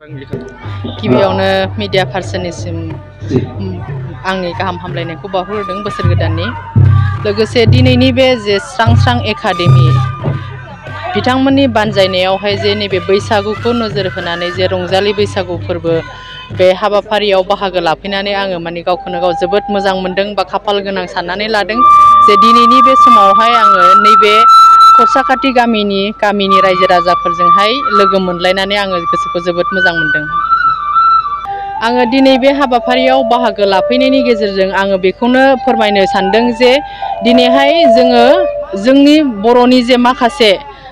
गिबियावनो मीडिया पार्सननिसिम आंनि गाहाम हामलायनायखौ बावहरदों बोसोर गोदाननि लोगोसे दिनैनि बे जे स्रां एकाडेमि बिथांमोननि बानजायनायावहाय जे नैबे बैसागुखौ नोजोर होनानै जे रंजालि बैसागु फोरबो बे हाबाफारियाव बाहागो लाफैनानै आङो माने गावखौनो गाव जोबोद मोजां मोनदों बा खाफाल गोनां साननानै लादों जे दिनैनि बे समावहाय आङो नैबे खौसाखाथि गामिनि रायजो राजाफोरजोंहाय लोगो मोनलायनानै आङो गोसोखौ जोबोद मोजां मोनदों। आङो दिनै बे हाबाफारियाव बाहागो लाफैनायनि गेजेरजों आङो बेखौनो फोरमायनो सानदों जे दिनैहाय जोङो जोंनि बर'नि जे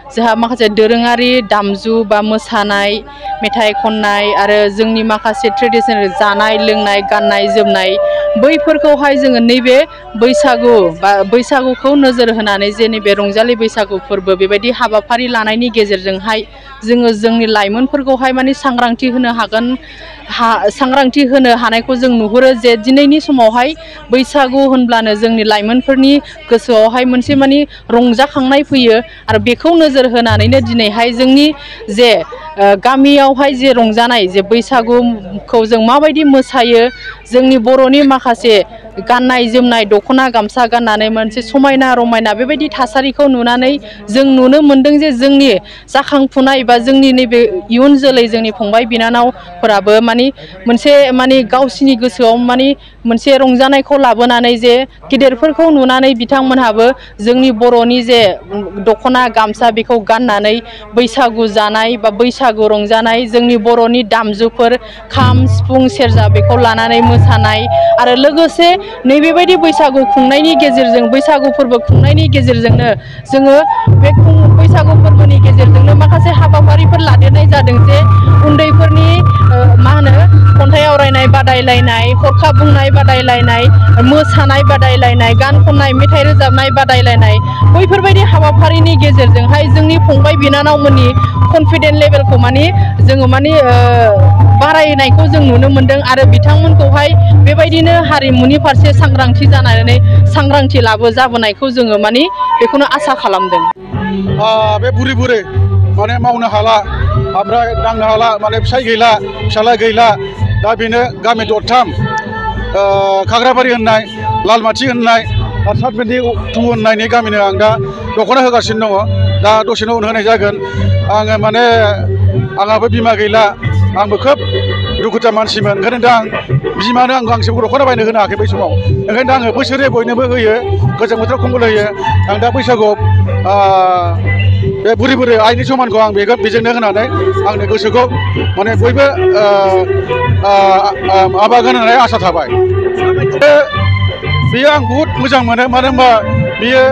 जोंहा माखासे दोरोङारि दामजु बा मोसानाय मेथाइ खननाय आरो जोंनि माखासे ट्रेडिशनेल जानाय लोंनाय गाननाय जोमनाय बैफोरखौहाय जोङो नैबे बैसागुखौ नोजोर होनानै जे नैबे रंजालि बैसागु फोरबो बेबायदि हाबाफारि लानायनि गेजेरजोंहाय जोङो जोंनि लाइमोनफोरखौहाय माने सांग्रांथि होनो हानायखौ जों नुहुरो जे दिनैनि समावहाय बैसागु होनब्लानो जोंनि लाइमोनफोरनि गोसोआवहाय मोनसे माने रंजाखांनाय फैयो आरो बेखौ नोजोर होनानैनो दिनैहाय जोंनि जे गामियावहाय जे रंजानाय जे बैसागुखौ जों माबायदि मोसायो जोंनि बर'नि माखासे गाननाय जोमनाय दख'ना गामसा गाननानै मोनसे समायना रमायना बेबायदि थासारिखौ नुनानै जों नुनो मोनदों जे जोंनि जाखांफुनाय बा जोंनि नैबे इयुन जोलै जोंनि फंबाय बिनानावफोराबो मोनसे गावसिनि गोसोआव मोनसे रंजानायखौ लाबोनानै जे गेदेरफोरखौ नुनानै बिथांमोनहाबो जोंनि बर'नि जे दख'ना गामसा बेखौ गाननानै बैसागु जानाय बा बैसागु रंजानाय जोंनि बर'नि दामजुफोर खाम सिफुं सेरजा बेखौ लानानै मोसानाय आरो लोगोसे नैबेबायदि बैसागु खुंनायनि गेजेरजों बैसागु फोरबो खुंनायनि गेजेरजोंनो जोङो बे बैसागु फोरबोनि गेजेरजोंनो माखासे हाबाफारिफोर लादेरनाय जादों जे उन्दैफोरनि खन्थाइ आवरायनाय बादायलायनाय हरखाब बुंनाय बादायलायनाय मोसानाय बादायलायनाय गान खननाय मेथाइ रोजाबनाय बादायलायनाय बैफोरबायदि हाबाफारिनि गेजेरजोंहाय जोंनि फंबाय बिनानावमोननि कनफिडेन्ट लेभेलखौ जोङो बारायनायखौ जों नुनो मोनदों आरो बिथांमोनखौहाय बेबायदिनो हारिमुनि फारसे सांग्रांथि जाबोनायखौ जोङो बेखौनो आसा खालामदों। बे बुरै मावनो हाला ओमफ्राय दांनो हाला फिसाय गैला फिसाला गैला दा बेनो गामि दरथाम खाग्राबारि होननाय लालमाथि होननाय आरो सातबिन्दि टु होननायनि गामिनो आं दा दख'ना होगासिनो दङ दा दसेनो उन होनाय जागोन आङो आंहाबो बिमा गैला आंबो खोब दुखुथिया मानसिमोन ओंखायनो दा आं बिमानो आं गांसेबो दख'ना बायनो होनो हायाखै बै समाव ओंखायनो दा आङो बोसोरे बयनोबो होयो गोजां बोथोराव कम्बल होयो आं दा बैसागुआव बे बुरै आइनि समानखौ आं बेजोंनो होनानै आंनि गोसोखौ बयबो माबागोन होननानै आसा थाबाय। बेयो आं बहुद मोजां मोनो मानो होनबा बियो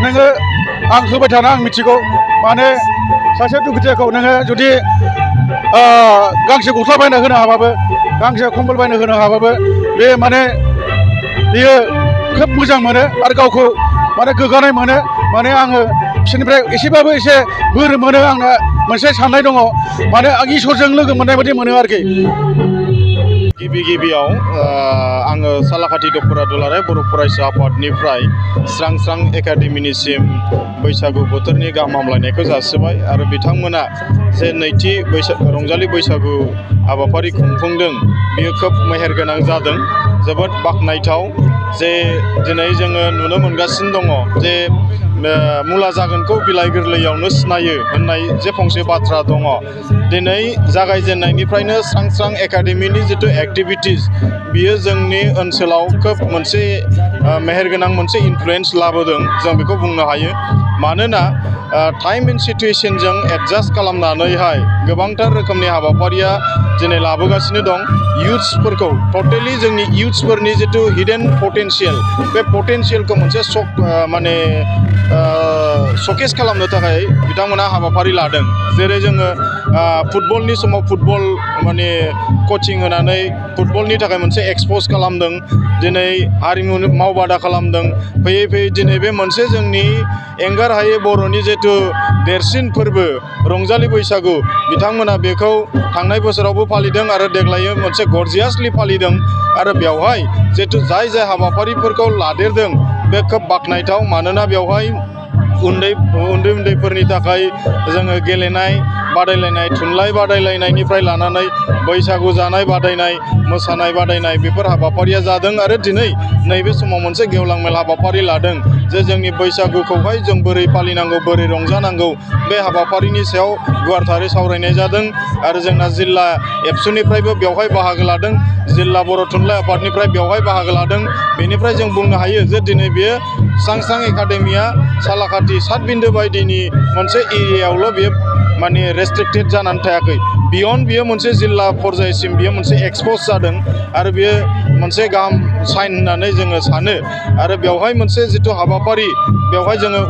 नोङो आं होबाय थाना आं मिथिगौ सासे दुखुथियाखौ नोङो जुदि गांसे गस्ला बायना होनो हाबाबो गांसे कम्बल बायना होनो हाबाबो बे बियो खोब मोजां मोनो आरो गावखौ गोग्गानाय मोनो आङो बिसोरनिफ्राय एसेबाबो एसे बोर मोनो आंना मोनसे साननाय दङ आं इसोरजों लोगो मोननाय बायदि मोनो आरोखि। गिबियाव आङो सालाखाथि दख'र दुलाराय बर' फरायसा आफादनिफ्राय स्रां एकाडेमिनिसिम बैसागु बोथोरनि गाहाम हामलायनायखौ जासिबाय आरो बिथांमोना जे नैथि रंजालि बैसागु हाबाफारि खुंफुंदों बेयो खोब मेहेरगोनां जादों जोबोद बाख्नायथाव जे दिनै जोङो नुनो मोनगासिनो दङ जे मुला जागोनखौ बिलाइ गोरलैयावनो सिनायो होननाय जे फंसे बाथ्रा दङ दिनै जागायजेननायनिफ्रायनो स्रां एकाडेमिनि जिथु एक्टिभिटिस बियो जोंनि ओनसोलाव खोब मोनसे मेहेरगोनां मोनसे इनफ्लुयेन्स लाबोदों जों बेखौ बुंनो हायो मानोना टाइम एन्ड सिटुएशनजों एडजास्ट खालामनानैहाय गोबांथार रोखोमनि हाबाफारिया दिनै लाबोगासिनो दं इयुथ्सफोरखौ टटेलि जोंनि इयुथ्सफोरनि जिथु हिडेन पटेन्सियेल बे पटेन्सियेलखौ मोनसे शकेस खालामनो थाखाय बिथांमोना हाबाफारि लादों जेरै जोङो फुटबलनि समाव फुटबल कचिं होनानै फुटबलनि थाखाय मोनसे एक्सप'ज खालामदों दिनै हारिमु मावबादा खालामदों फैयै दिनै बे मोनसे जोंनि एंगार हायै बर'नि जिथु देरसिन फोरबो रंजालि बैसागु बिथांमोना बेखौ थांनाय बोसोरावबो फालिदों आरो देग्लाय मोनसे गरजियासलि फालिदों आरो बेवहाय जिथु जाय हाबाफारिफोरखौ लादेरदों बे खोब बाख्नायथाव मानोना बेवहाय उन्दैफोरनि थाखाय जोङो गेलेनाय बादायलायनाय थुनलाइ बादायलायनायनिफ्राय लानानै बैसागु जानाय बादायनाय मोसानाय बादायनाय बेफोर हाबाफारिया जादों आरो दिनै नैबे समाव मोनसे गेवलां मेल हाबाफारि लादों जे जोंनि बैसागुखौहाय जों बोरै फालिनांगौ बोरै रंजानांगौ बे हाबाफारिनि सायाव गुवारथारै सावरायनाय जादों आरो जोंना जिल्ला एबसुनिफ्रायबो बेवहाय बाहागो लादों जिल्ला बर' थुनलाइ आफादनिफ्राय बेवहाय बाहागो लादों बेनिफ्राय जों बुंनो हायो जे दिनै बेयो स्रां एकाडेमिया सालाकाथि सातबिन्दो बायदिनि मोनसे एरियायावल' बेयो माने रेस्ट्रिक्टेड जानानै थायाखै बियन्ड बियो मोनसे जिल्ला पर्यायसिम बियो मोनसे एक्सप'ज जादों आरो बियो मोनसे गाहाम साइन होननानै जोङो सानो आरो बेवहाय मोनसे जिथु हाबाफारि बेवहाय जोङो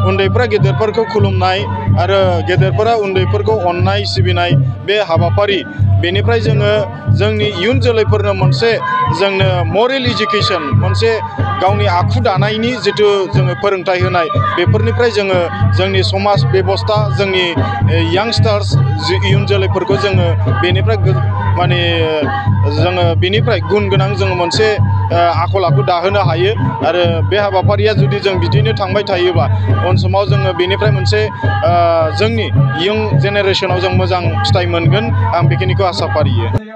उन्दैफोरा गेदेरफोरखौ खुलुमनाय आरो गेदेरफोरा उन्दैफोरखौ अननाय सिबिनाय बे हाबाफारि बेनिफ्राय जोङो जोंनि इयुन जोलैफोरनो मोनसे जोंनो मरेल इडुकेसन मोनसे गावनि आखु दानायनि जिथु जोङो फोरोंथाइ होनाय बेफोरनिफ्राय जोङो जोंनि समाज बेबस्था जोंनि यांस्टार्स इयुन जोलैफोरखौ जोङो बेनिफ्राय माने जोङो बेनिफ्राय गुन गोनां जोङो मोनसे आखल आखु दाहोनो हायो आरो बे हाबाफारिया जुदि जों बिदिनो थांबाय थायोबा उन समाव जोङो बेनिफ्राय मोनसे जोंनि इयुन जेनेरेसनाव जों मोजां फिथाइ मोनगोन आं बेखिनिखौ आसा फारियो।